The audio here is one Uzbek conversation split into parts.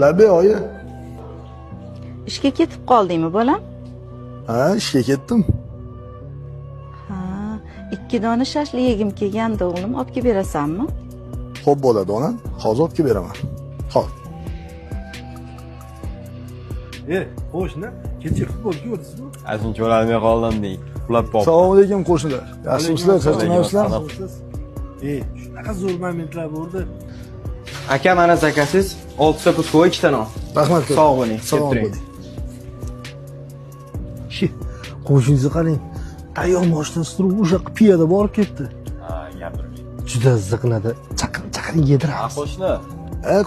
Labbay oyi. Ishga ketib qoldingmi bolam? Ha, ishga ketdim. Ha, 2 dona shashlik yegim kelgandi o'g'lim, olib kelib berasanmi? Xo'p bo'ladi onam, hozir olib kelib beraman. Xo'p. Qo'shni, kecha futbol ko'rdingizmi? Shuncha o'ralmay qoldim deng. Uxlab qoldim. Assalomu alaykum qo'shnilar. Yaxshimisizlar, charchamayapsizlarmi? Shunaqa zo'r momentlar bo'ldi. Aka, mana zakasiz 6 ta putko, 2 ta non. Rahmat. Sog' bo'ling. Sog' bo'ling. Qo'shningizni qarang. Tayyor mashinasi turib o'sha piyoda borib ketdi. Ha, gapirmang. Juda ziqnadi. Chaqiring yediramiz. Qo'shni.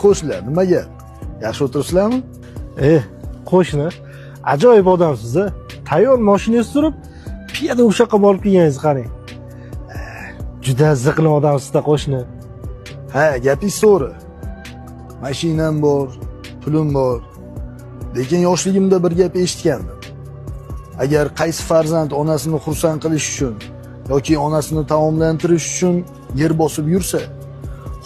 Qo'shnilar, nima gap? Yaxshi o'tiribsizlarmi? Qo'shni, ajoyib odamsiz-a. Tayyor mashinangiz turib piyoda o'sha yoqqa borib kelganingizni qarang. Juda ziqna odamsiz-da qo'shni. Ha, gapingiz to'g'ri. Mashinam bor, pulim bor. Lekin yoshligimda bir gap eshitgandim. Agar qaysi farzand onasini xursand qilish uchun yoki onasini taomlantirish uchun yer bosib yursa,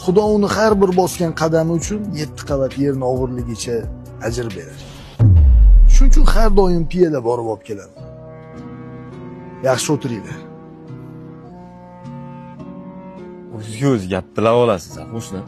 Xudo uni har bir bosgan qadami uchun 7 qavat yerni og'irligicha ajr berar. Shuning uchun har doim piyoda borib olib kelaman. Yaxshi o'tiringlar. O'zizga o'zi gap bila olasiz, qo'shni.